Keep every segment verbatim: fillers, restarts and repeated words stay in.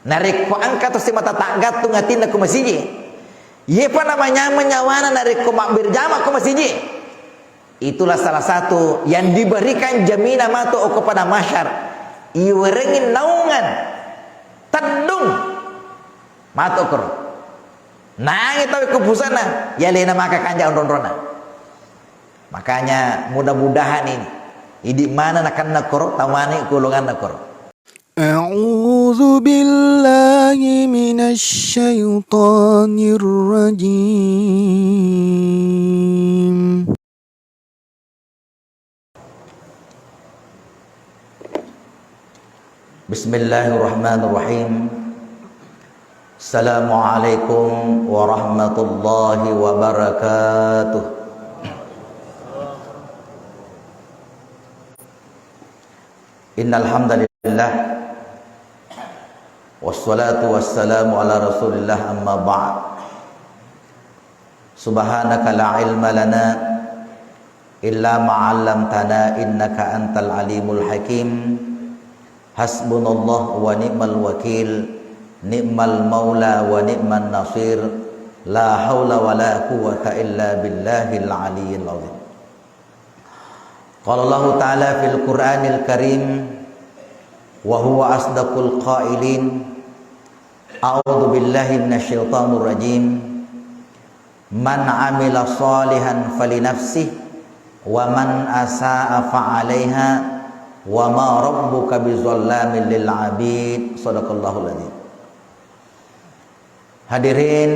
Narekko engka to simata taggattung atinna ko masiji, yepa namanyameng nyawana narekko mabberjama ko masiji. Itulah salah satu yang diberikan jaminan matu okko padang mahsyar. Iwerengi naungan teddung matu okkoro. Nangi tau ko pusana, yalena maka kanja onrong-onronna. Makanya mudah-mudahan ini idi mana nakanna koro, tamani golonganna koro. أعوذ بالله من الشيطان الرجيم. بسم الله الرحمن الرحيم. السلام عليكم ورحمة الله وبركاته. إن الحمد لله، والصلاة والسلام على رسول الله، أما بعد. سبحانك لا علم لنا إلا ما علمتنا إنك أنت العليم الحكيم. حسبنا الله ونعم الوكيل، نعم المولى ونعم النصير، لا حول ولا قوة إلا بالله العلي العظيم. قال الله تعالى في القرآن الكريم وهو أصدق القائلين: أعوذ بالله من الشيطان الرجيم. من عمل صالحا فلنفسه ومن أساء فعليها وما ربك بظلام للعبيد. صدق الله العظيم. Hadirin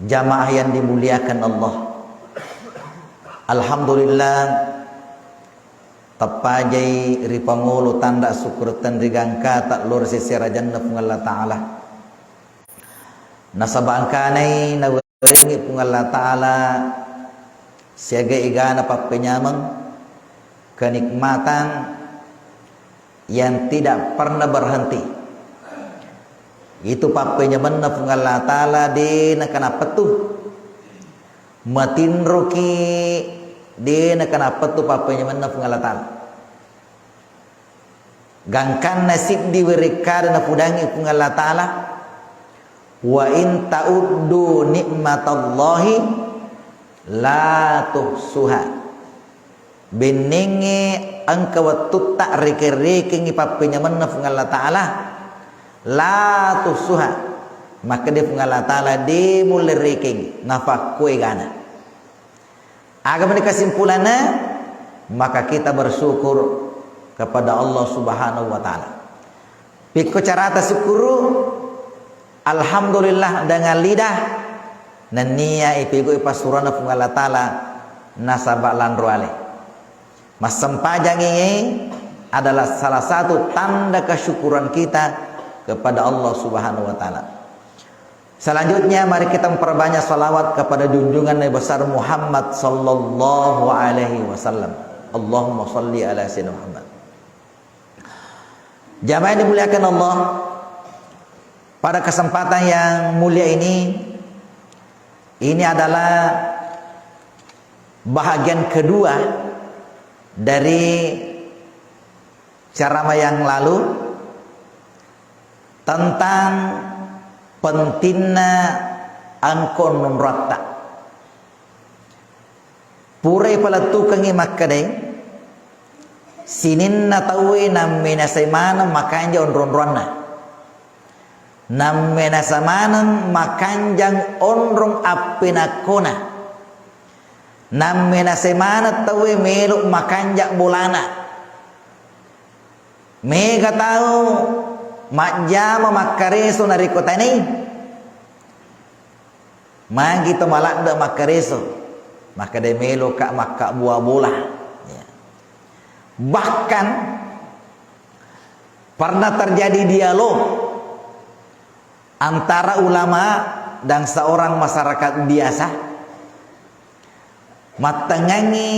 jamaah yang dimuliakan Allah. Alhamdulillah, teppajai ripangolo tanra syukur tenri gangkata lao ri sese arajanna Puang Allah Ta'ala. Nasaba engkanai nawerengi Puang Allah Ta'ala siaga egana pappenyameng, kenikmatan yang tidak pernah berhenti. Itu pappenyamenna Puang Allah Ta'ala de nakana pettu. Matinroki de nakana pettu pappenyamenna Puang Allah Ta'ala. Gangkanna siddi werekkada napudangi Puang Allah Ta'ala, "Wa in ta'uddu ni'matallahi la tuhsuha." Bennengnge engka wettutta rekeng-rekengngi pappenyamenna Puang Allah Ta'ala, la tuhsuha. Makkeda Puang Allah Ta'ala, de mulle rekeng, nafakko egana. Aga mani kesimpulanna? Maka kita bersyukur kepada Allah Subhanahu wa Ta'ala. Pikko carata syukuru? Alhamdulillah dengan lidah, nennia ipigau'i passuroanna Puang Allah Ta'ala nasaba lanro ale. Massempajangnge adalah salah satu tanda kesyukuran kita kepada Allah Subhanahu wa Ta'ala. Selanjutnya, mari kita memperbanyak salawat kepada junjungan Nabi besar Muhammad sallallahu alaihi wasallam. Allahumma salli ala Sayyidina Muhammad. Jamaah yang dimuliakan Allah, pada kesempatan yang mulia ini, ini adalah bahagian kedua dari ceramah yang lalu tentang pentingna engka onrong-onrotta. Purai palettukengngi makkedai, sininna tauwe nammenasai maneng makanja onrong-onroanna. Nammenasa maneng makanjang onrong appenakkona. Nammenasa maneng tauwe melo makanja bolana. Mega tau majjama makkareso narekko tanai. Magi to maladde makkareso, makkeda meloka makkabbua bola. Ya. Bahkan pernah terjadi dialog antara ulama dan seorang masyarakat biasa. Mattengngangngi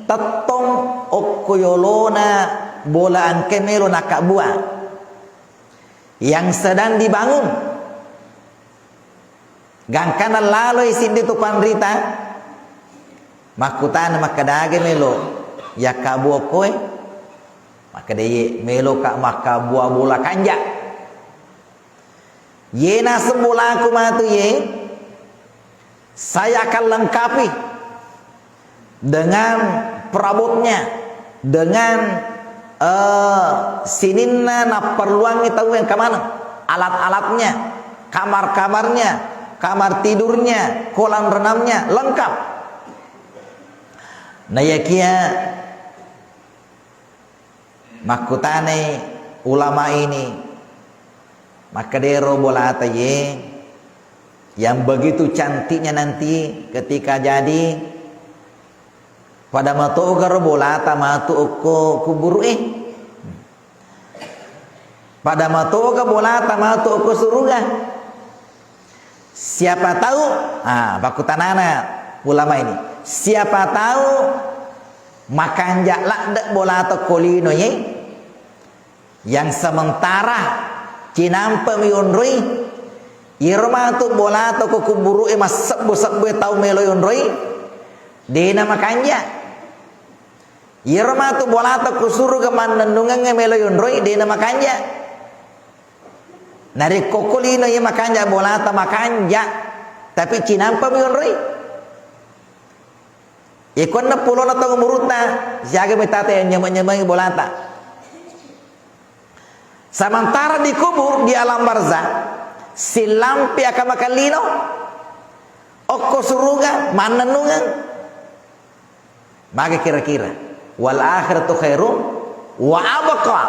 tettong okko yolona bola engka melo nakkabbua yang sedang dibangun. Gangkanna laloi siddi tu panrita, makkutana makkeda aga melo yakkabbua okkoe? Makkeda iye, meloka makkabbua bola kanja. Ye naseng bolaku matu ye, saya akan lengkapi dengan perabotnya, dengan, eh, sininna napperluangngi tau engka maneng, alat-alatnya, kamar-kamarnya, kamar tidurnya, kolam renangnya, lengkap. Nayakia makkutanai ulama ini, makkedero bolata ye, yang begitu cantiknya nanti ketika jadi, pada matogaro bolata matu okko kuburu'e. Pada matoga bolata matu okko suruga. Siapa tahu, ah, pakkutanana ulama ini, siapa tahu makanja ladde bolata okko lino ye, yang sementara cinampe mi onroi, iyaro matu bolata okko kuburu'e massebbu-sebbu tau melo onroi, dena makanja. Iyaro matu bolata ku suruga mannennungengnge melo yonroi, dena makanja. Narekko ko lino iya makanja bolata, makanja, tapi cinampa mi yonroi. Ikonna pulona tau umurutta, siaga metata yang nyameng-nyamengi bolata. Sementara dikubur di alam barzah, silampi aka makallino, okko suruga mannennungeng. Magi kira-kira? Wal akhiratu khairum wa abqa.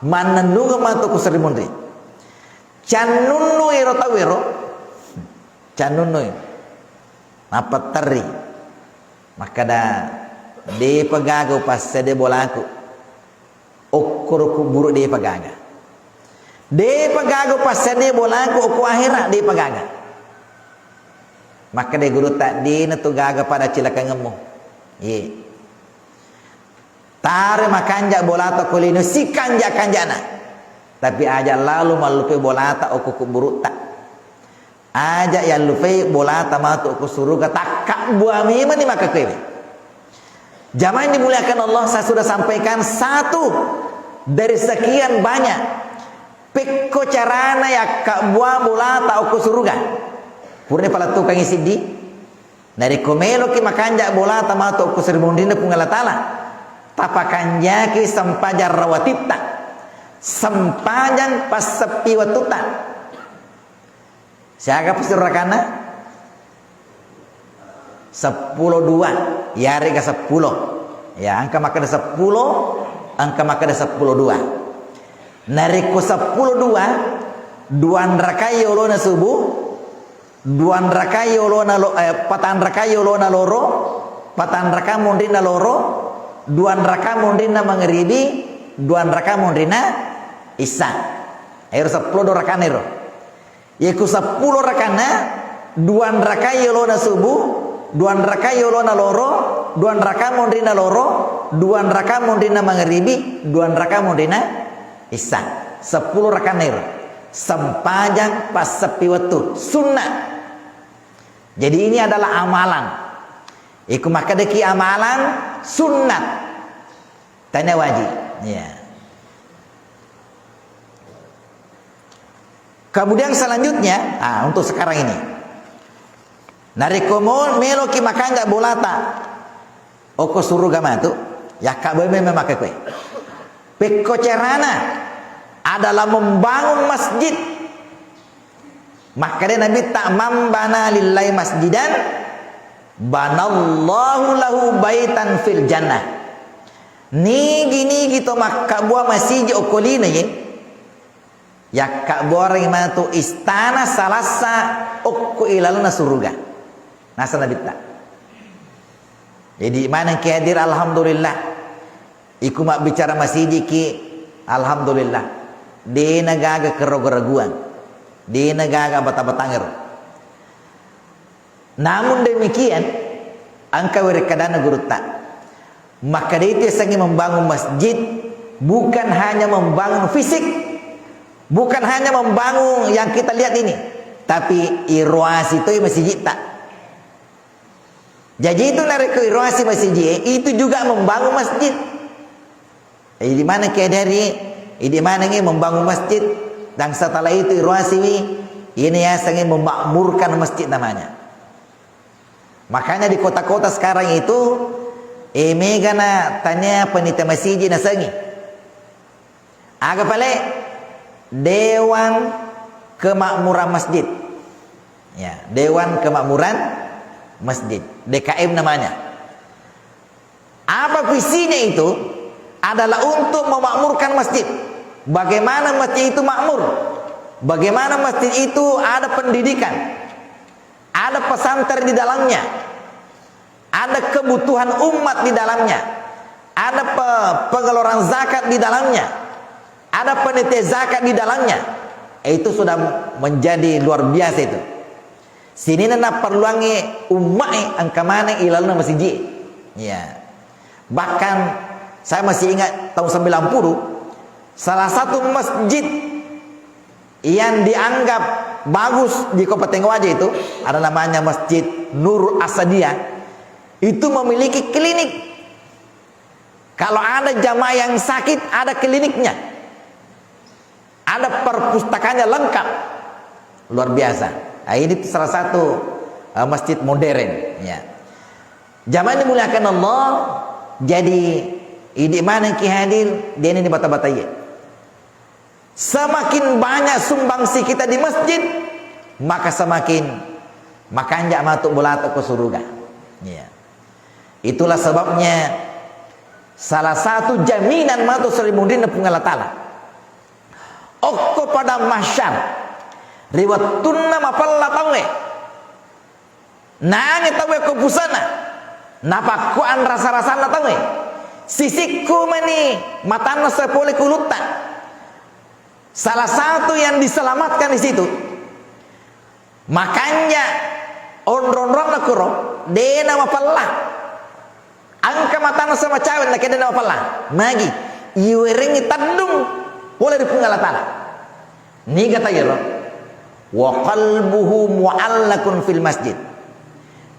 Mannennungeng matu ku seri munri. Cannunnui ro tau ero. Cannunnui. Mappetteri. Makkada, depa gaga upassedde bolaku. Okkoro kuburu depa gaga. Depa gaga upassedde bolaku okko ahera, depa gaga. Makkeda gurutta, dena tu gaga pada cilakangemmu. Ye. Tare makanja bolata ko lino sikanja-kanjana. Tapi aja lalu mallupe bolata okko kuburutta. Aja yallupai bolata matu okko suruga, takkabbua memang ni maka kewe. Jamaah yang dimuliakan Allah, saya sudah sampaikan satu dari sekian banyak pekko carana yakkabbua bolata okko suruga. Purani palettukangi siddi. Narekko meloki makanja bolata matu okko seri munrinna Puang Allah Taala, tapakanjaki sempajang rawatitta, sempajang passeppi wettutta. Siaga pasiro rakanna? Seppulo dua, yarega seppulo. Ya, engka makkeda seppulo, engka makkeda seppulo dua. Narekko seppulo dua, dua rakai yolona subuh, dua rakai yolona lo-, eh, patang rakai yolona loro, patang raka munrinna loro, dua raka munrinna mangribi, dua raka munrinna isya. Ero seppulo dua rakanna ero. Iyaku seppulo rakanna, dua rakai yolona subuh, dua rakai yolona loro, dua raka munrinna loro, dua raka munrinna mangribi, dua raka munrinna isya. Seppulo rakanna ero. Sempajang passeppi wettu, sunnah. Jadi ini adalah amalan. Iku makkedaki amalan sunnat. Tania wajib. Ya. Kemudian selanjutnya, ah, untuk sekarang ini. Narekko mo-, meloki makanja bolata, okko suruga matu, yakka boe memang makke koe. Pekko carana adalah membangun masjid. Makkeda Nabitta, "Man bana lillahi masjidan, banallahu lahu baitan fil jannah." Nigi-nigi to makkabua masiji okko lino ye, yakkabbuarengngi matu istana salassa okko ilalenna suruga. Nasa Nabitta. Jadi maneng ki hadir, alhamdulillah. Iku mabbicara masijiki, alhamdulillah. Dena gaga keragu-raguan. Dena gaga bata-batangero. Namun demikian, engka werekkadanna gurutta. Makkeda itu yasengnge membangun masjid, bukan hanya membangun fisik, bukan hanya membangun yang kita lihat ini, tapi iroasi toi masijitta. Jaji itu narekko iroasi masiji, itu juga membangun masjid. Jadi mana kedari, idi manengngi membangun masjid, dan setelah itu iroasiwi, Ini yasengnge memakmurkan masjid namanya. Makanya di kota-kota sekarang itu, eh, megana tania penita masiji nasengi. Aga pale? Dewan Kemakmuran Masjid. Ya, Dewan Kemakmuran Masjid, D K M namanya. Apa visinya itu? Adalah untuk memakmurkan masjid. Bagaimana masjid itu makmur? Bagaimana masjid itu ada pendidikan? Ada pesantren di dalamnya? Ada kebutuhan umat di dalamnya? Ada pe-, pengeluaran zakat di dalamnya? Ada panitia zakat di dalamnya? Eh, itu sudah menjadi luar biasa itu. Sininna napparelluangngi ummae engka maneng ilalenna masiji. Iya. Bahkan saya masih ingat tahun sembilan puluh, salah satu masjid yang dianggap bagus di Kabupaten Wajo itu, ada namanya Masjid Nur Asadia, itu memiliki klinik. Kalau ada jamaah yang sakit, ada kliniknya. Ada perpustakaannya lengkap. Luar biasa. Nah, ini salah satu, eh, masjid modern, ya. Jamaah dimuliakan Allah, jadi idi maneng ki hadir, dia ini bata-bata iya. Semakin banyak sumbangsi kita di masjid, maka semakin makanja matu bolata ke surga. Iya. Itulah sebabnya salah satu jaminan matu seri munrinna Puang Allah Ta'ala. Okko pada mahsyar, ri wettunna mapella tauwe, nange tauwe ko pusana, napakkuan rasa-rasanna tauwe. Sisikku mani matanna sepole kulutta. Salah satu yang diselamatkan di situ, makanja onro-onronna kuro, dena mapella. Engka matanna semacawe, nakedda na mapella. Magi, iwerengngi teddung pole ri Puang Allah Ta'ala. Niga tau iyaro? Wa qalbuhu mu'allakun fil masjid.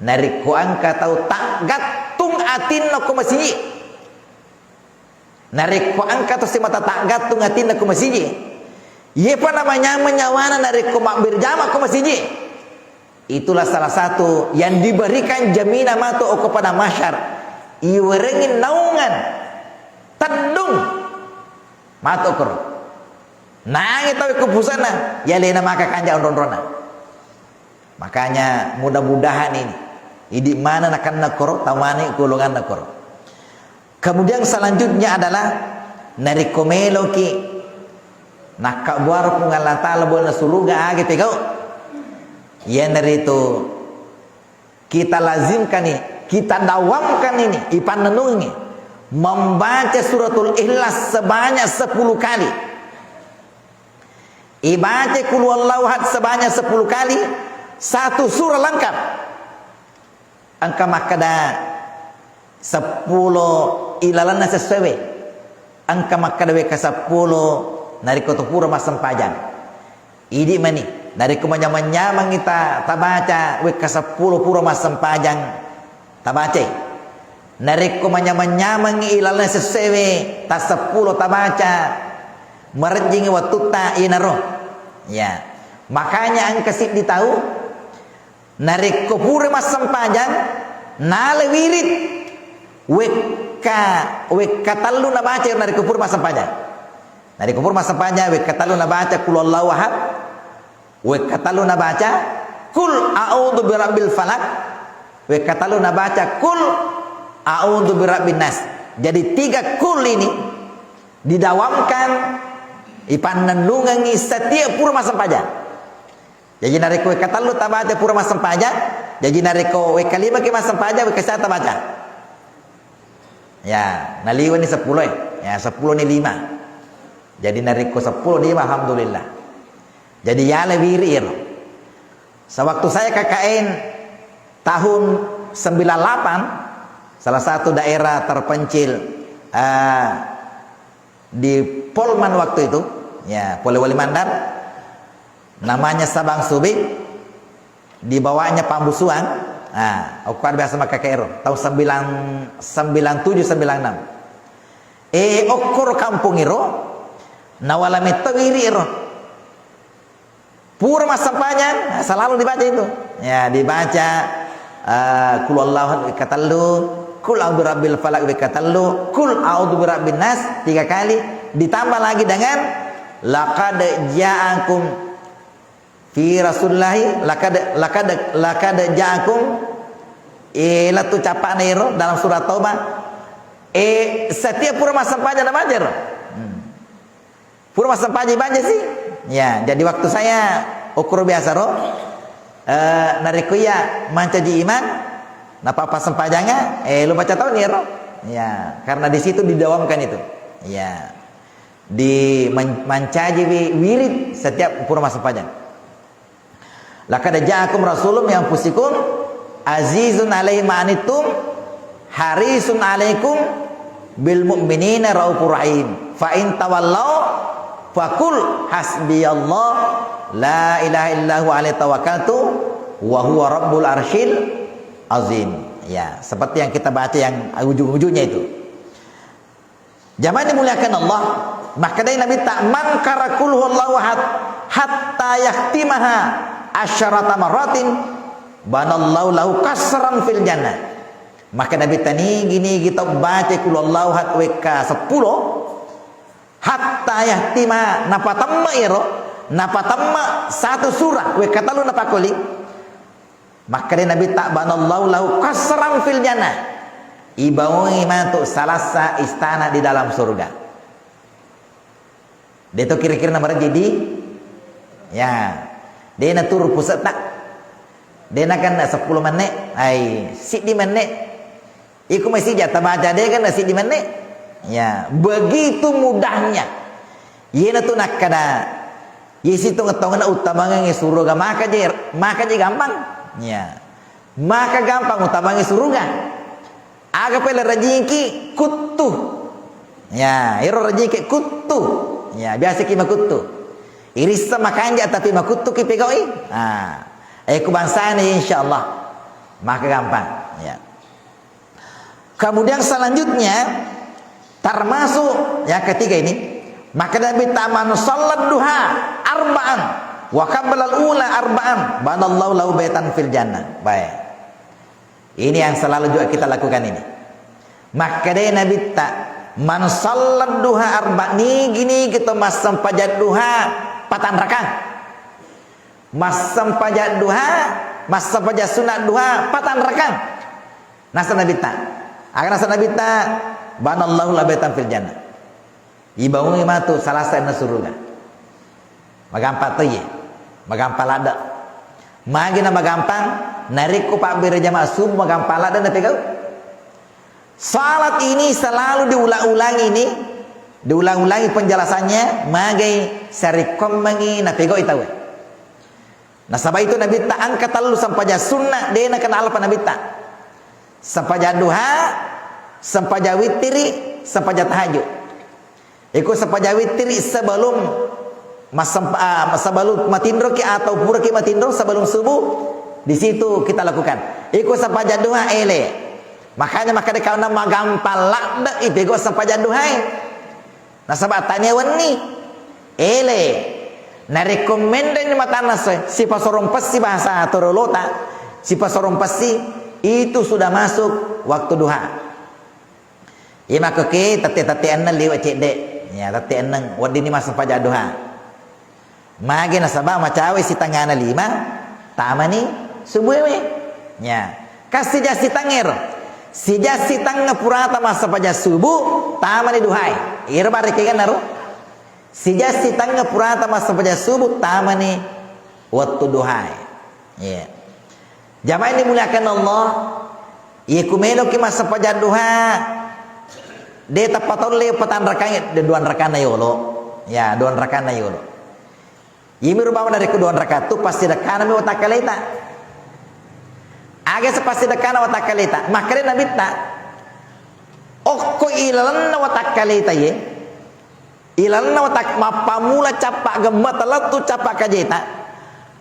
Narekko engka tau taggattung atinna ko masiji. Narekko engka to simata taggattung atinna ko masiji. Iyepa namanyameng nyawana narekko mabberjama ko masiji. Itulah salah satu yang diberikan jaminan matu okko pada mahsyar. Iwerengngi naungan teddung matu okkoro. Nange tau ko pusana, ya lena maka kanja onro-onrona. Makanya mudah-mudahan ini idi mana nakanna koro, tamani golonganna koro. Kemudian selanjutnya adalah narekko meloki nakkabbuara Puang Allah Ta'ala bolana suruga age pegau. Iyanaritu kita lazimkan ini, kita dawamkan ini, ipannennungi membaca suratul ikhlas sebanyak sepuluh kali. Ibaca qul huwallahu ahad sebanyak sepuluh kali, satu surah lengkap. Engka makkeda seppulo ilalenna sessoewe. Engka makkeda wekka seppulo narekko to pura massempajang. Idi mani, narekko manyameng-nyamengngi ta-, tabaca wekka seppulo pura massempajang, tabacai. Narekko manyameng-nyamengngi ilalenna sessoewe, tasseppulo tabaca, marejjingngi wettutta inaro. Ya. Makanya engka siddi tau, narekko pura massempajang, nala wirid, wekka, wekka tellu nabaca narekko pura massempajang. Narekko pura massempajang, wekka tellu nabaca qul huwallahu ahad, wekka tellu nabaca qul a'udzu birabbil falaq, wekka tellu nabaca qul a'udzu birabbin nas. Jadi tiga qul ini didawamkan, ipannennungengngi setiap pura massempajang. Jaji narekko wekka tellu tabaca pura massempajang, jaji narekko wekka lima ki massempajang, wekka sa tabaca. Ya, naliwani seppulo e. Ya, seppulo ni lima. Jadi narekko seppulo ni lima, alhamdulillah. Jadi yala wiri iro. Sewaktu saya K K N tahun sembilan delapan, salah satu daerah terpencil, eh, di Polman waktu itu, ya, Polewali Mandar, namanya Sabang Subi, di bawahnya Pambusuang. Nah, okko biasa makkakero, tahun sembilan, sembilan tujuh, sembilan enam. Eh, okkoro kampung iro, nawala metto wiri iro. Pura massempajang, selalu dibaca itu. Ya, dibaca, eh, Qul huwallahu ahad wekka tellu, Qul a'udzu birabbil falaq wekka tellu, Qul a'udzu birabbin nas tiga kali, ditambah lagi dengan laqad ja'akum fi Rasulillahi, laqad, laqad, laqad ja'akum, eh, lettu cappa'na ero dalam surat Taubah. Eh, setiap pura massempajang nabaca ero. Hmm. Pura massempajang baca sih. Ya, jadi waktu saya ukur biasa ro, eh, narekko iya mancaji imang, napa passempajangnga, eh, lo baca tauni ero. Ya, karena di situ didawamkan itu. Ya. Di man-, mancaji wi-, wirid setiap pura massempajang. Laqad ja'akum rasulun min anfusikum azizun alaihi ma anittum harisun alaikum bil mu'minina raufur rahim. Fa in tawallau faqul hasbiyallah la ilaha illa huwa alaihi tawakkaltu wa huwa rabbul arsyil azim. Ya, seperti yang kita baca yang ujung-ujungnya itu. Jamaah dimuliakan Allah, makkedai Nabitta, "Man qara qul huwallahu ahad hatta yahtimaha asyarata marratin, banallahu lahu qasran fil jannah." Maka Nabitta, nigi-nigi tau baca qul huwallahu ahad wekka seppulo, hatta yahtimaha, napatemma ero, napatemma satu surah wekka tellu napakoli, Makkeda Nabitta, "Banallahu lahu qasran fil jannah." Ibangungi matu salasa istana di dalam surga. Deto kira-kira namarejji di, ya, dena turu pusetta. Dena kan seppulo menne, ai, siddi menne. Iko masija tabaca de kan siddi menne. Ya, begitu mudahnya. Iyana tu nakkeda, ye sitongettongenna uttamangengngi suruga maka je, maka je gampang. Ya. Maka gampang uttamangengngi suruga. Aga pale rejeki kuttu. Ya, ero rejeki kuttu. Ya, biasa ki makuttu. Irissa makanja tapi makuttu ki pegau'i. Ah. Eh, ku bangsana insyaallah. Maka gampang. Ya. Kemudian selanjutnya, termasuk yang ketiga ini, maka Nabi ta, "Man shallad duha arba'an wa qablal ula arba'an, banallahu lahu baitan fil jannah." Baik. Ini yang selalu juga kita lakukan ini. Makkeda Nabitta, "Man shallad duha arba," nigi-nigi to massempajang duha patang rakang. Massempajang duha, massempajang sunat duha patang rakang. Nasa Nabitta. Aga nasa Nabitta, "Banallahu lahu baitan fil jannah." Ibangungi matu salasa enna suruga. Magampang to iye. Magampang ladde. Magi na magampang, narekko pabbere jamaah subuh magampang ladde napegau. Salat ini selalu diulang-ulangi ini, diulang-ulangi penjelasannya, magai sarekkoammengngi napegau'i tauwe. Nasaba itu Nabitta engka tellu sempajang sunna, de nakena alpa Nabitta. Sempajang duha, sempajang wittiri, sempajang tahajud. Iko sempajang wittiri sebelum massem-, ah, sebelum matinroki atau puraki matinro sebelum subuh, di situ kita lakukan. Iko sempajang duha ele. Makanya makkeda kawanna magampang ladde ipegau sempajang duhae. Nasaba tania wenni. Ele. Narekko menreni matanna soe, sipasorong pessi bahasa torolota, sipasorong pessi, itu sudah masuk waktu duha. Iya makkoke tette-tette enneng liwe cedde. Ya, tette enneng weddinni massempajang duha. Magi nasaba macawai sitengngana lima, tamani subuhewe. Ya. Kan sija sitengngero. Sija sitengnga purata massempajang subuh, tamani duhae. Iro barekenna ro. Sija sitengnga purata massempajang subuh, tamani wettu duhae. Iya. Jamaah yang dimuliakan Allah, iya ku meloki massempajang duha, de tappa tolle patang rakangnge, de duang rakanna yolo. Ya, duang rakanna yolo. Iyami rupa narekko duang rakattu, passidekkanami watakkaleta. Aga sepassidekkanna watakkaleta, makkeda Nabitta, okko ilalenna watakkaleta ye, ilalenna watak-, mappammula cappa gemmeta lettu cappa kajeta,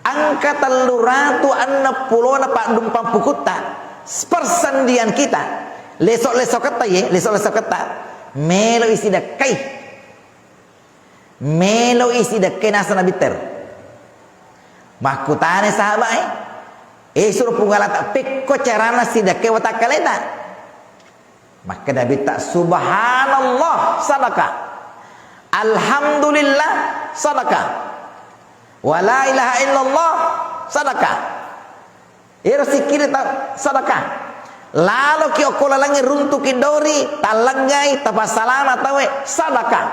engka tellu ratu enneng pulona paddumpang pukutta, persendian kita, leso-lesoketta ye, leso-lesoketta, melo isidekkai. Melo isidekkai nasa Nabitta ero. Makkutana sahabat e, eh, suro Puang Allah Ta-, pekko carana sidakkai watakkaleta? Makkeda Nabitta, "Subhanallah, sadaqah. Alhamdulillah, sadaqah. Wa la ilaha illallah, sadaqah." Ero sikkiri ta-, sadaqah. Laloki okko lalengnge, runtuki dori, talleggai, tapassalama tauwe, sadaqah.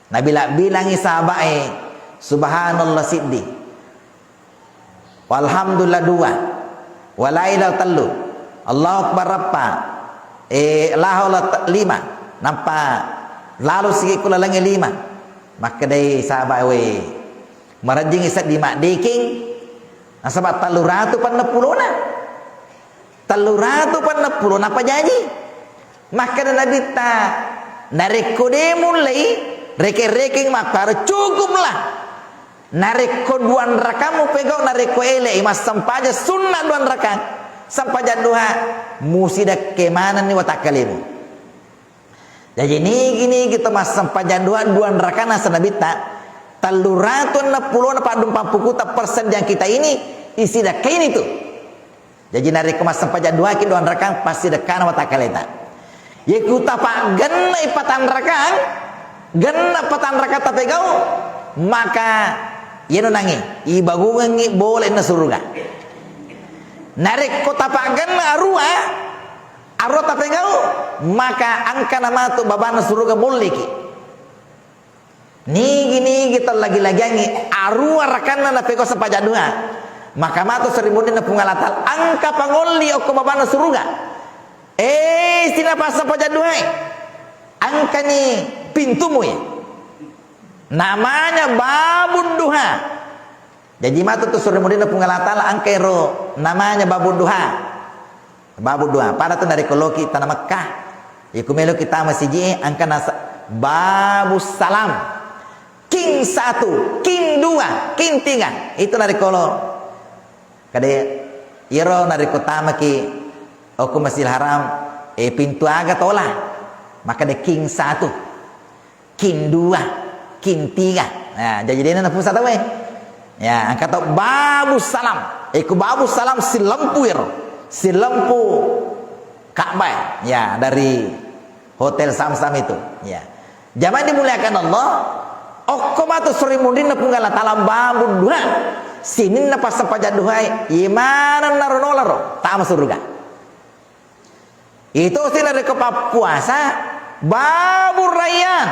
Nabilang-bilangi sahabat e, "Subhanallah siddi. Walhamdulillah dua. Wala ilaha tellu. Allahu Akbar eppa. Eh, la haula te-, lima." Nampa lalo sigi ku lalengnge lima. Makkedai sahabat e, "We, marejjingi seddi maddekeng. Nasaba tellu ratu pannepulona." Tellu ratu panneppulo napajaji. Makkeda Nabitta, "Narekko de mullei, rekeng-rekeng makkaro, cukuplah. Narekko duanrakang mupegau, narekko elei massempajang sunna duanrakang, sempajang duha, musidakke manenni watakkalemu." Jaji nigi-nigi to massempajang duha duanrakang, nasa Nabitta, tellu ratu enneppulona paddumpang pukuta persediaan kita ini, isidakkaini tu. Jaji narekko massempajang duhaki duanrakang, passidekkana watakkaleta. Ye ku tapaggenna patanrakang, genna patanrakang tapegau, maka yeno nange ibangungengngi bola enna suruga. Narekko tapaggenna arua, arua tapegau, maka engkana matu babanna suruga molleki. Nigi-nigi tellagi-lagiangngi arua rakanna napegau sempajang duha, maka matu seri munrinna Puang Allah Taala, engka pangolli okko babanna suruga. Eh, sinapa sempajang duhae, engkani pintumu ya. Namanya babud duha. Jaji matu tu seri munrinna Puang Allah Taala, engka ero namanya babud duha. Babud duha. Pada tu narekko loki tana Mekkah, iku meloki tama siji e, engka nasa-, babus salam. King satu, king dua, king tiga. Itu narekko lo. Kade, iyaro narekko tamaki okko Masjidil Haram, eh, pintu aga tola. Maka de king satu. King dua, king tiga. Nah, jaji dena napusa tau e. Ya, engka tau babus salam. Iku babus salam silempu ero. Silempu Ka'bah, ya, dari Hotel Sam-Sam itu. Ya. Jamaah dimuliakan Allah, okko matu seri munrinna Puang Allah Taala babud duha. Sininna passempajang duhae, imaneng naro nolaro, tama suruga. Itu si narekko pappuasa, babur rayyan.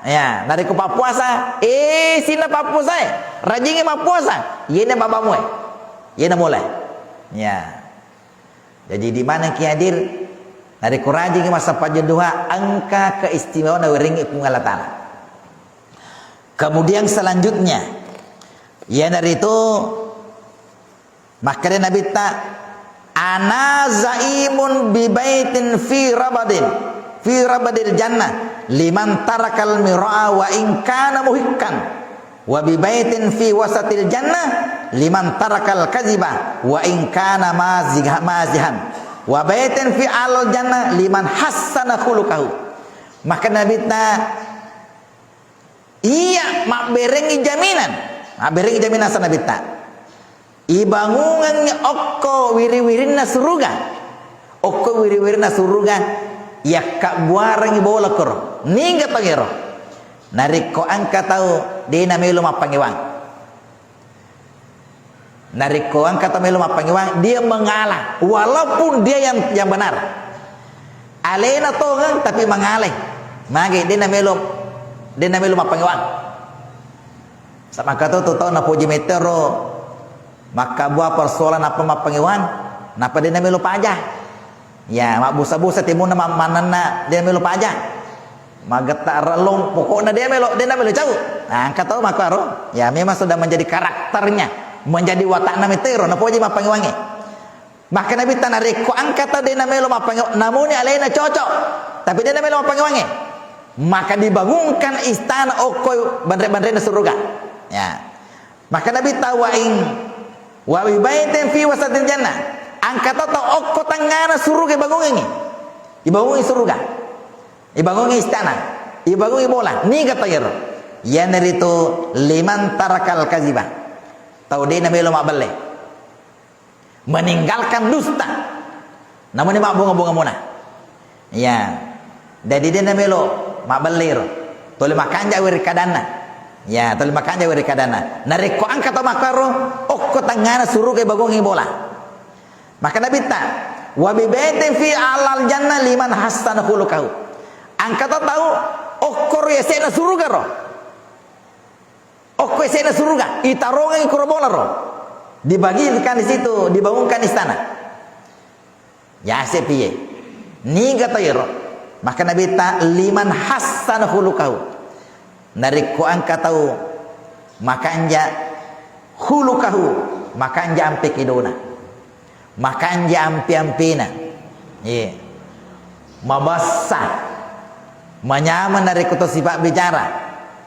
Ya, narekko pappuasa, eh, sinna pappuasae, rajingi mappuasa, yena babamue, yena mole. Ya. Jadi di mana ki hadir, narekko rajingi massempajang duha, engka keistimewaan nawerengi Puang Allah Taala. Kemudian selanjutnya, iyanaritu Makkeda Nabitta, "Ana zaimun bi baitin fi rabadin, fi rabadil jannah, liman tarakal mira'a wa in kana muhiqqan, wa bi baitin fi wasatil jannah, liman tarakal kaziba, wa in kana mazigha-, mazihan, wa baitin fi alal jannah, liman hassana khuluqahu." Makkeda Nabitta, Iya, mabberengngi jaminan. Mabberengngi jaminan sa Nabitta. Ibangungengngi okko wiri-wirinna suruga. Okko wiri-wirinna suruga, yakkabbuarengngi bola koro. Niga tongero? Narekko engka tau de namelo mappangewang. Narekko engka tau melo mappangewang, dia mengalah, walaupun dia yang, yang benar. Alena tongeng, tapi mengalah. Magi, de namelo, de namelo mappangewang. Samangka to, to tau napoji metero, makkabua persoalan apa mappangewang, napa de namelo paja. Ya, mabbusa-busa timunna ma-, manenna de melo paja. Magetta rellong, pokokna de melo, de melo cau. Nah, engka tau makkaro. Ya, memang sudah menjadi karakternya, menjadi watakna metero, napoji mappangewangnge. Maka Nabi tana rekko engka tau de melo mappange-, namuni alena cocok, tapi de melo mappangewangnge. Maka dibangunkan istana okko banre-banrena surga. Ya. Maka Nabi ta, "Wa in, wa bi baitin fi wasatil jannah." Engka to tau okko tengngana suruga ibangungengngi. Ibangungi suruga. Ibangungi istana. Ibangungi bola. Niga tau iyaro? Iyanaritu liman tarakal kaziba. Tau de' namelo mabbelle. Meninggalkan dusta. Namuni mabbunga-bunga mona. Iya. Jadi de' namelo mabbelle ro. Tuli makanja' weri kadanna. Iya, tuli makanja' weri kadanna. Narekko engka tau makkaro, okko tengngana suruga ibangungi bola. Maka Nabitta, "Wa bi baitin fi a'lal jannah liman hassana khuluqahu." Engka to tau okkoro yase'na suruga ro. Okko yase'na suruga, itarongengi kuro bola ro. Dibagikan di situ, dibangunkan istana. Yase piye? Niga to iro? Maka Nabitta, "Liman hassana khuluqahu." Narekko engka tau makanja' khuluqahu, makanja' ampe kedona. Makanja' ampe-ampena. Iya. Mabessa. Manyameng narekko to sipabbicara.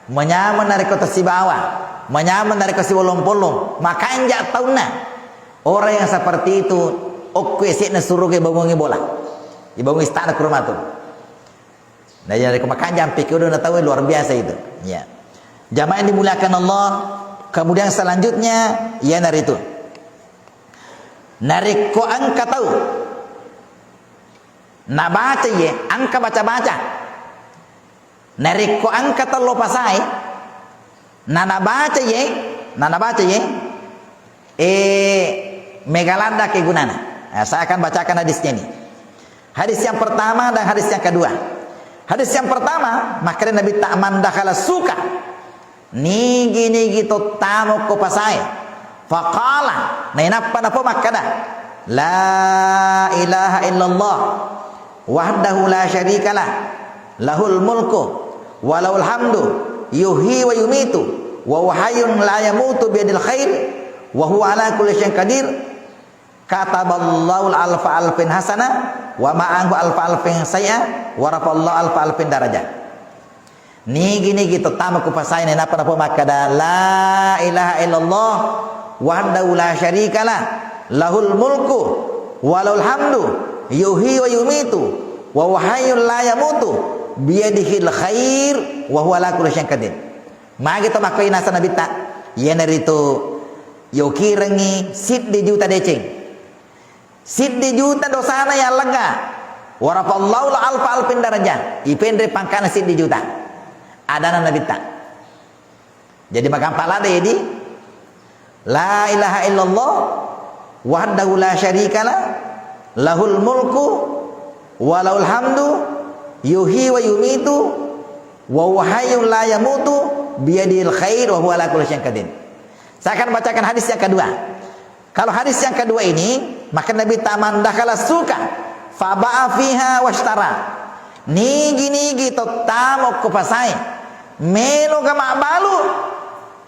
Manyameng narekko to sibawa. Manyameng narekko sibolong-polong. Makanja' taunna. Orang yang seperti itu, okko yase'na suruga ibangungi bola. Ibangungi istana kuro matu. Nah, jadi ko makanja' ampe kedona tau luar biasa itu. Ya. Jamaah yang dimuliakan Allah, kemudian selanjutnya, iyanaritu. Narekko engka tau nabaca ye, engka baca-baca. Narekko engka tello pasae, nanabaca ye, nanabaca ye, eh, mega ladda kegunana. Nah, saya akan bacakan hadisnya ini. Hadis yang pertama dan hadis yang kedua. Hadis yang pertama, makkeda Nabitta, "Man dakhala suka." Nigi-nigi to tamo ko pasae. Faqala, nainappa napau makkeda, "La ilaha illallah wahdahu la syarikalah, lahul mulku wa lahul hamdu, yuhyi wa yumitu, wa huwa hayyun la yamutu biyadil khair, wa huwa ala kulli syai'in qadir." Kataballahu alfa alfin hasanah, wa ma'ahu alfa alfin sayyi'ah, wa rafa'allahu alfa alfin darajah. Nigi-nigi to tama ku pasae, nainappa napau makkeda, "La ilaha illallah, wahdahu la syarikalah, lahul mulku, wa lahul hamdu, yuhyi wa yumitu, wa huwa hayyun la yamutu, biyadihil khair, wa huwa ala kulli syai'in qadir." Magi to makkoi naseng Nabitta, iyanaritu yokirengngi siddi juta deceng. Siddi juta dosana yallegga. Warafallahu alfa alfin darajah. Ipenre pangkana siddi juta. Adana Nabitta. Jadi magampang ladde, jadi, "La ilaha illallah wahdahu la syarikalah, lahul mulku wa lahul hamdu, yuhyi wa yumitu, wa huwa hayyun la yamutu, biyadihil khair, wa huwa ala kulli syai'in qadir." Saya akan bacakan hadis yang kedua. Kalau hadis yang kedua ini, maka Nabitta, "Man dakhala suka faba'a fiha washtara." Nigi-nigi to tamo ko pasae, meloga mabbalu,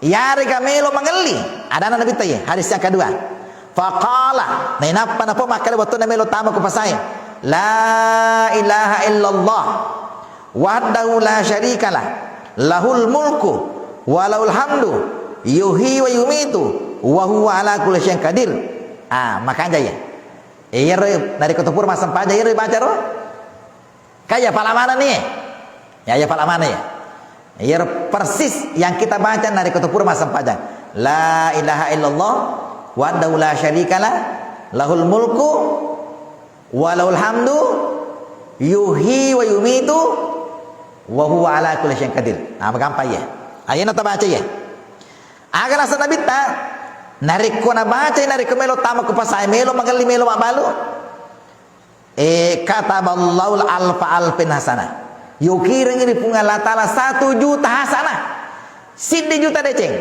yarega melo mangelli. Adana Nabitta ye, hadis yang kedua. Faqala, nainappa napau makkeda wettunna melo tamo ko pasae, "La ilaha illallah wahdahu la syarikalah, lahul mulku wa lahul hamdu, yuhyi wa yumitu, wa huwa ala kulli syai'in qadir." Ah, makanja ya. Iyaro narekko to pura massempajang, iyaro baca ro. Kaya pala manenni. Ya, ya pala maneng ya. Iyaro persis yang kita baca narekko to pura massempajang. La ilaha illallah wahdahu la syarikalah, lahul mulku wa lahul hamdu, yuhyi wa yumitu, wa huwa ala kulli syai'in qadir. Nah, magampang ya. Ayana tabaca ya. Aga naseng Nabitta, narekko nabaca, narekko melo tama ku pasae, melo mangelli, melo mabbalu. Eh, kataballahu alfa alfin hasanah. Yukirengngi ri Puang Allah Ta'ala satu juta hasanah. Siddi juta deceng.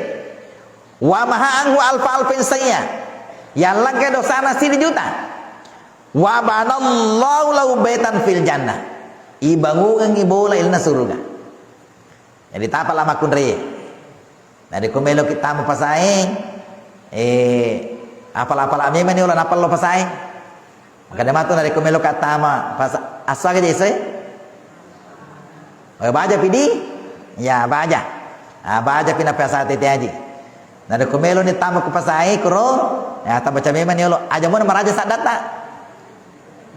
Wa maha anhu alfa alfin sayyi'ah. Yallegga dosana siddi juta. Wa banallahu lahu baitan fil jannah. Ibangungengngi bola ilalenna suruga. Jadi tapa la makkunrai. Narekko meloki tama pasae, eh, apala-apala memang ni ola napallo pasae. Makanya matu narekko meloka tama pasa-, aswaga je isoe? Eh, baja pidi? Ya, baja. Ah, baja pina pasa tete aji. Narekko melo ni tama ku pasae kuro, ya, tabaca memang ni olo. Aja mona maraja saddatta.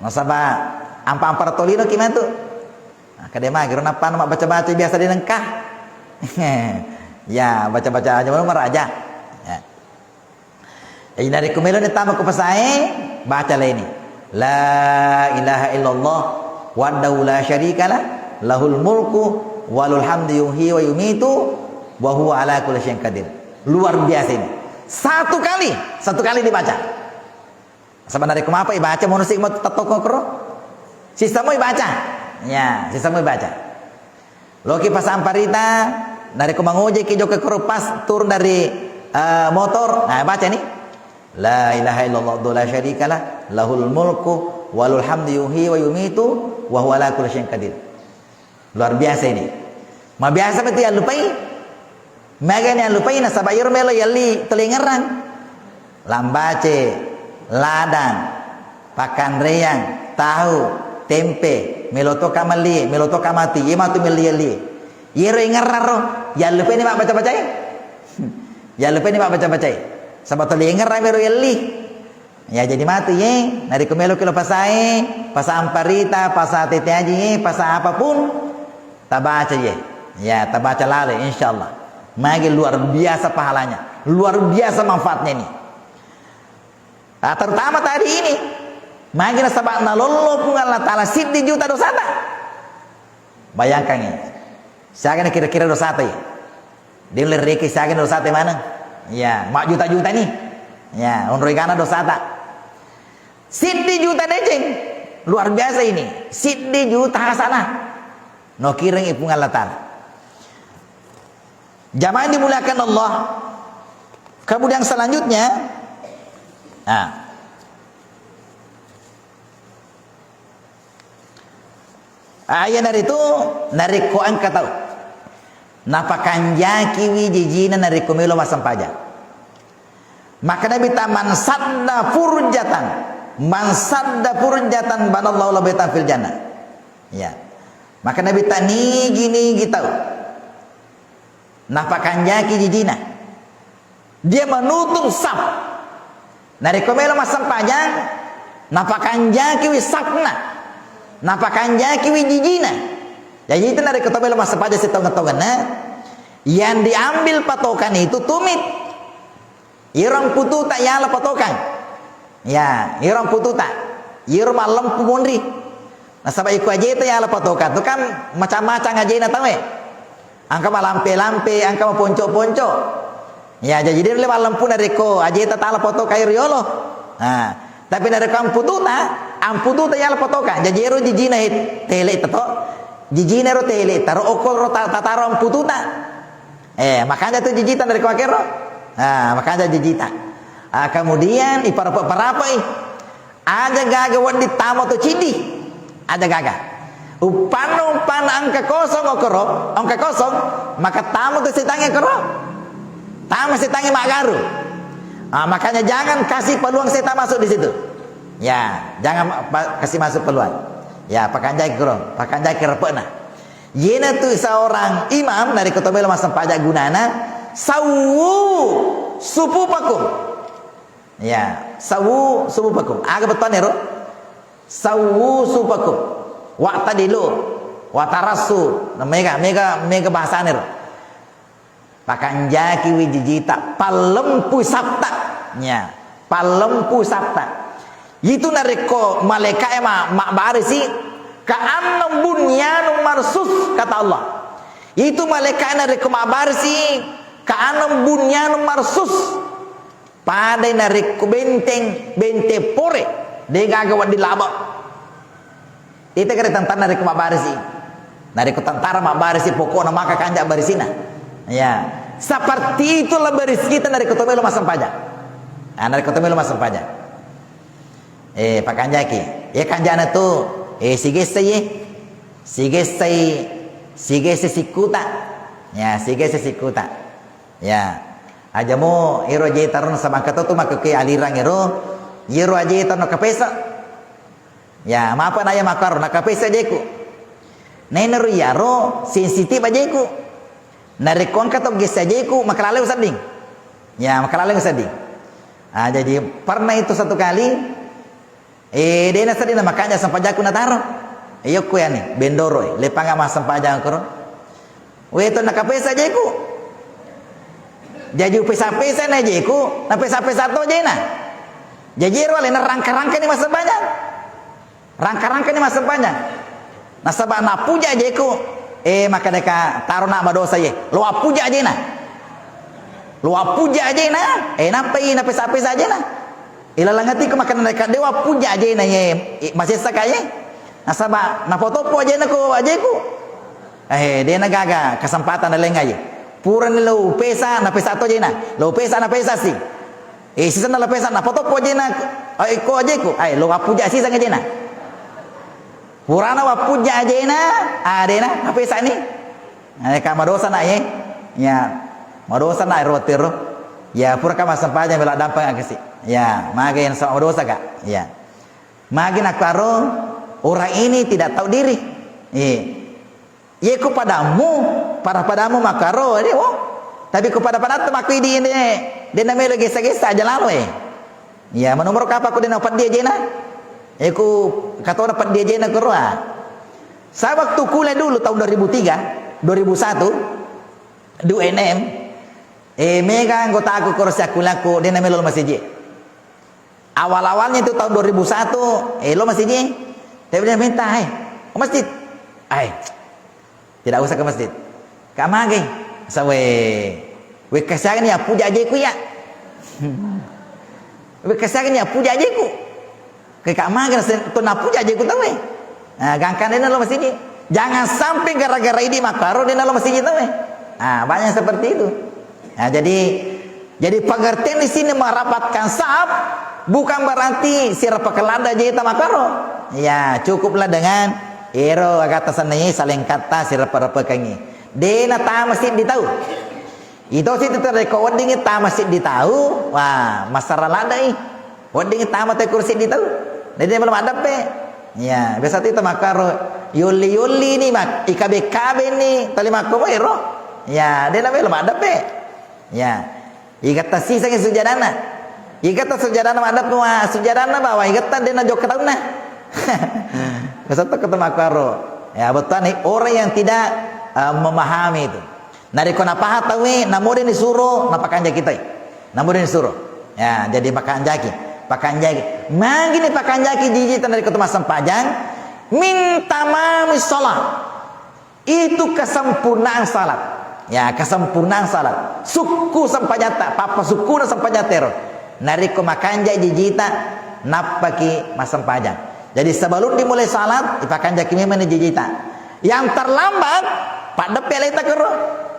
Nasaba ampa-ampara tolino ki matu. Nah, kade magi ro nappana mabbaca-baca biasa de nengka. Ya, baca-baca aja maraja. Ya. Jadi, narekko meloni tama ko pasae, baca leni. La ilaha illallah wahdahu la syarikalah, lahul mulku wa lahul hamdu yuhyi wa yumitu wa huwa ala kulli syai'in qadir. Luar biasa ini. Satu kali, satu kali dibaca. Sebenarnya kenapa ibaca mono sih mau tettokko kro? Sisa mau ibaca. Ya, sisa mau ibaca. Loki pasamparita, narekko mangojeki jokka koro pas turun dari, eh, motor, nah, baca ni. La ilaha illallah wahdahu la syarikalah, lahul mulku wa lahul hamdu yuhyi wa yumitu wa huwa ala kulli syai'in qadir. Luar biasa ini. Ma biasa meti allupai. Magani allupai nasaba iyaro melo yalli toli ngerrang. Lambace, ladang, pakkanreang, tahu, tempe, melo to kamalli, melo to kamati, iye matu melli yalli. Iyaro ingerrang ro, yallupaini mabbaca-bacai. Yallupaini mabbaca-bacai. Saba toli ngerrang mero yalli. Ya, jadi matu ye, narekko meloki lo pasae, pasa amparita, pasa tete aji ye, pasa apapun, tabaca ye. Ya, tabaca lale, insyaallah. Magi luar biasa pahalanya, luar biasa manfaatnya ini. Ah, terutama tadi ini, magi nasaba nalollo Puang Allah Ta'ala siddi juta dosata. Bayangkan ini. Siaga ni kira-kira dosata ya? Dia lerreke siaga ni dosata maneng. Ya, mak juta-juta ni. Ya, onroi gana dosata. Siddi juta deceng. Luar biasa ini. Siddi juta hasanah. No kiring Puang Allah Ta'ala. Jamaah yang dimuliakan Allah. Kemudian selanjutnya, nah, ah, iyanaritu narekko engka tau napakanjakiwi jijina narekko melo massempajang. Maka Nabi ta, "Man sadda furjatan, man sadda furjatan banallahu lahu baitan fil jannah." Ya. Maka Nabi ta, nigi-nigi tau napakanjaki jijina. Dia menutup saf. Narekko melo massempajang, napakanjakiwi safna. Napakanjakiwi jijina. Jadi itu narekko to melo massempajang sitaung-taungenna, yang diambil patokan itu tumit. Iyaro ampututa yala patokang. Ya, iyaro ampututa. Iyaro mallempu monri. Nasaba iko ajeta yala patokang tu kan macam-macam ajena tauwe. Engka malampe-lampe, engka maponco-ponco. Ya, jaji de nulle mallempu narekko ajeta tala patokang iyaro yolo. Nah, tapi narekko ampututa, ampututa yala patokang. Jaji ero jijina he-, tele teto. Jijina ero tele, taro okko ro ta-, tataro ampututa. Eh, makanja tu jijita dari kuakero. Ah, makanja jijita. Ah, kemudian iparape-parapai. Aja gaga wedding tama tu ciddi. Aja gaga. Uppanna, uppanna engka kosong okoro, engka kosong, maka tama tu setangnge okoro. Tama setangnge maggaru. Ah, makanya jangan kasih peluang setan masuk di situ. Ya, jangan pa-, kasih masuk peluang. Ya, pakanjaki koro, pakanjaki repe'na. Iyanatu seorang imam narekko to melo massempajang gunana, "Sawwu sufufakum." Ya, "Sawwu sufufakum." Aga bettuanna ero? "Sawwu sufufakum. Wa'tadilu. Watarassu." Nah, mega, mega, mega bahasana ero. Pakanjakiwi jijita, pallempu safta. Ya, pallempu safta. Itu narekko malaika'e ma-, mabbarisi, "Ka'annahum bunyanun marsus," kata Allah. Itu malaika'e narekko mabbarisi, "Ka'annahum bunyanun marsus." Padai narekko benteng, benteng pore, de gaga wedding laba. Ita kare tentara narekko mabbarisi. Narekko tentara mabbarisi, pokokna maka kanja barisina. Ya. Seperti itulah baris kita narekko to melo massempajang. Nah, narekko to melo massempajang. Eh, pakanjaki. Ya, kanjana tu, eh, sigessai, eh. Sigessai, sigessai sikkuta. Ya, sigessai sikkuta. Ya. Aja mo iro ajeta ro nasaba engka to tu makkukue alirang ero, iyero ajeta no kapesa. Ya, mapa na iya makkaro, nakapesa ajeku. Nainaro iyaro sensitif ajeku. Narekko engka to gesse ajeku, makalaleng usedding. Ya, makalaleng usedding. Ah, jadi pernah itu satu kali, eh, dena sedding na makanja sempajakku nataro. Iyo ku yani, bendoro, eh, lepanga massempajang koro. Weto nakapesa ajeku. Jaji upesa-pesa na ajeku, na pesa-pesa to ajena. Jaji ero alena rangka-rangka ni massempajang. Rangka-rangka ni massempajang. Nasaba napuja ajeku, eh, makkadaka taro na madosa ye. Lo appuja ajena. Lo appuja ajena, eh, nappai na pesa-pesa ajena. Ilalang atiku makkadaka dewa puja ajena ye, eh, masessa ka ye. Nasaba napotoppo ajena ko ajeku. Eh, dena gaga kesempatan nalenga ye. Purani lo upesa, na pesa to ajena. Lo upesa, na pesa si. Eh, sisenna lo pesa, na potoppo ajena, eh, ko ajeku. Eh, lo appuja siseng ajena. Purana wappuja ajena, ah, dena, na pesa ni. Eh, ka madosa na ye. Ya, madosa na ero tero. Ya, pura ka massempajang bela dampeng akasi. Ya, mage yang sama madosa ka. Ya. Magi nakkaro, orang ini tidak tahu diri. Iya. Iya, ku padamu, pada-padamu makkaro, ini, oh. Tapi ku pada-pada tu makku idi ini, dia namanya lagi gesa-gesa aja lalo, eh. Iya, menomor kapa ku dia peddi ajena? Eh, ku katona peddi ajena ku roa. Saya waktu kuliah dulu tahun dua ribu tiga, dua ribu satu, dua enam, eh, mega anggotaku koro siakkuliahku, dia namanya lo masiji. Awal-awalnya itu tahun dua ribu satu, eh, lo masiji. Tapi dia minta, "Hai, ke masjid." "Ai, tidak usah ke masjid." "Ka mage?" "Sawe, we kasihan ya puja ajeku ya." "We kasihan ya puja ajeku." "Ke ka mage, to na puja ajeku tawe." Nah, gangkan dena lo masiji. Jangan sampai gara-gara ini makkaro dena lo masiji tawe. Nah, banyak seperti itu. Nah, jadi, jadi pengertian di sini merapatkan saf bukan berarti sirapa kelada aja kita makkaro. Ya, cukuplah dengan ero agata senai saling kata sirapa-rapakangi. Dena tama siddi tau. Itu sih tetap ko wedding tama siddi tau. Wah, masalah ladai. Wedding tama te kursi di tau. Jadi dia belum ada pe. Ya, biasa tu itu makkaro. Yoli-yoli ni mak, ikabe-kabe ni, tali makko ero. Ya, dia namanya belum ada pe. Ya. Igetta siseng sujadana. Igetta sujadana maddeppe wa sujadana bawa igetta dena jokka taunna. Besok tu ketemu aku aro. Ya, betul nih orang yang tidak, eh, memahami itu. Narekko napaha tauwe, namode nisuro, napakanjaki tai. Namode nisuro. Ya, jadi pakanjaki, pakanjaki. Magi ni pakanjaki jiji tanda rekko tu massempajang, min tamami shalah. Itu kesempurnaan salat. Ya, kesempurnaan salat. Sukku sempajatta, pappa sukkuna sempajatta ero. Narekko makanja jijita, nappaki massempajang. Jadi sebelum dimulai salat, ipakanjaki memang ni jijita. Yang terlambat, paddeppe aleta kero.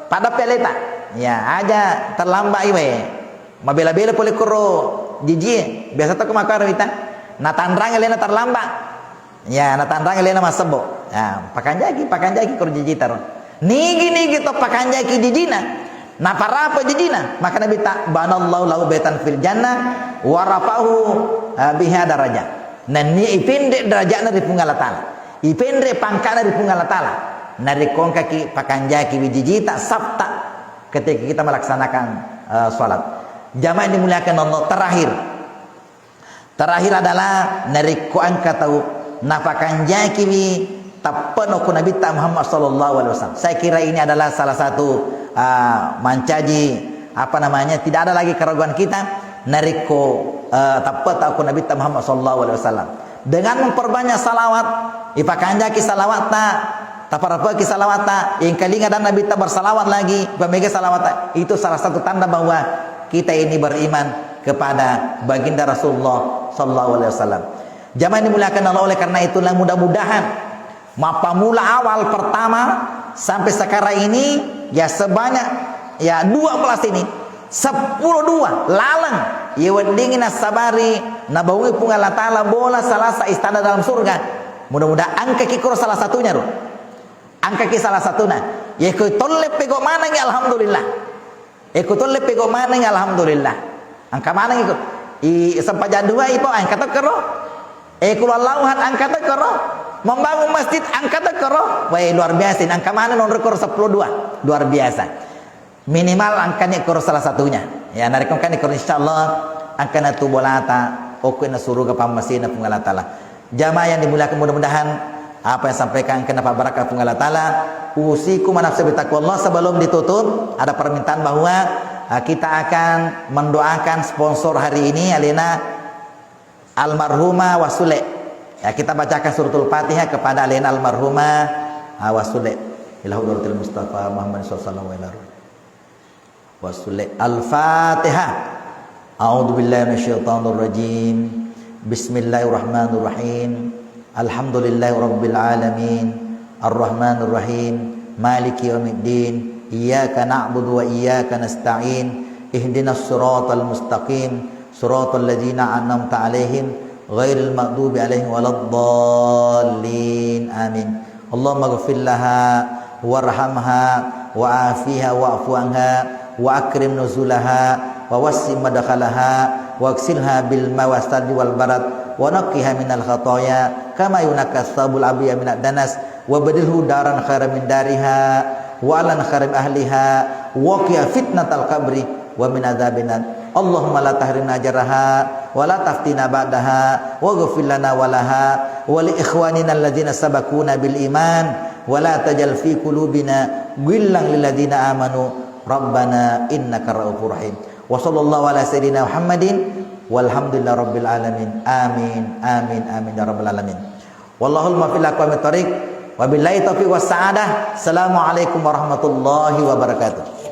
Paddeppe aleta. Ya, aja terlambat iwe. Mabela-bela pole koro jijie. Biasa to ko makkaro wita. Natanrang alena terlambat. Ya, natanrang alena massebbo. Ya, pakanjaki, pakanjaki koro jijita ro. Nigi-nigi to pakanjaki jijina. Naparapa jijina. Maka Nabi ta, "Banallahu lahu baitan fil jannah wa rafa'ahu, eh, biha darajah." Nennia ipendek derajatna ri Puang Allah Taala. Ipendek pangkana ri Puang Allah Taala. Narekko engkaki pakanjaki wijijita safta ketika kita melaksanakan, eh, salat. Jamaah yang dimuliakan Allah, terakhir. Terakhir adalah narekko engka tau napakanjakiwi tappe'na ko Nabitta Muhammad sallallahu alaihi wasallam. Saya kira ini adalah salah satu, ah, mancaji, apa namanya, tidak ada lagi keraguan kita narekko, eh, tappe'ta ko Nabitta Muhammad sallallahu alaihi wasallam. Dengan memperbanyak salawat, ipakanjaki salawatta, taparapeki salawatta, engkalinga dan Nabitta bersalawat lagi, pamega salawatta, itu salah satu tanda bahwa kita ini beriman kepada Baginda Rasulullah sallallahu alaihi wasallam. Jamaah yang dimuliakan Allah, oleh karena itulah mudah-mudahan mappamula awal pertama sampai sekarang ini, ya, sebanyak, ya, dua belas ini, seppulo dua laleng, ya, weddingi nassabari nabaungi Puang Allah Taala bola salah sa istana dalam surga. Mudah-mudahan engkaki koro salah satunya, ro. Engkaki salah satuna. Ya, ko tolle pego manengi, alhamdulillah. Eh, ku tolle pego maneng, alhamdulillah. Engka maneng iko. I sempajang dua ipo, engka tokkero. Eh, kul Allahu ahad, engka tokkero. Membangun masjid, engka tokkero. Wah, luar biasa. Engka maneng nonrokko seppulo dua. Luar biasa. Minimal engkani koro salah satunya. Ya, narekko engkani koro, insyaallah engkana tu bolata, okko na suruga pammasena Puang Allah Taala. Jamaah yang dimuliakan, mudah-mudahan apa yang sampaikan kena pabarakat Puang Allah Taala. Usikum wa nafsi bitaqwallah. Sebelum ditutup, ada permintaan bahwa Ah, kita akan mendoakan sponsor hari ini, alena almarhumah Wasule. Ya, kita bacakan suratul Fatihah kepada alena almarhumah, ah, Wasule. Ila hadratil Mustafa Muhammad sallallahu alaihi wasallam. Wasule. Al-Fatihah. A'udzu billahi minasyaitonir rajim. Bismillahirrahmanirrahim. Alhamdulillahi rabbil alamin. Arrahmanirrahim. Maliki yaumiddin. Iyyaka na'budu wa iyyaka nasta'in. Ihdinas siratal mustaqim. Siratal ladzina an'amta 'alaihim ghairil maghdubi 'alaihim waladdallin. Amin. Allahumma ghfir laha warhamha wa afiha wa'fu anha wa akrim nuzulaha wa wassi madkhalaha wa aksilha bil ma'i was salji wal barad wa naqqiha minal khataya kama yunaqqa tsawbul abyadu minad danas wa badilhu daran khairan min dariha wa ahlan khairan min ahliha wa qiha fitnatal qabri wa min adzabinar. Allahumma la tahrimna ajraha wa la taftina ba'daha waghfir lana wa laha wa li ikhwanina alladzina sabaquna bil iman wa la taj'al fi qulubina ghillan lil ladzina amanu rabbana innaka ra'ufur rahim. Wa sallallahu ala sayyidina Muhammadin walhamdulillahi rabbil alamin. Amin, amin, amin ya rabbal alamin. Wallahul muwaffiq ila aqwamit thariq. Wabillahi taufiq was sa'adah. Assalamualaikum warahmatullahi wabarakatuh.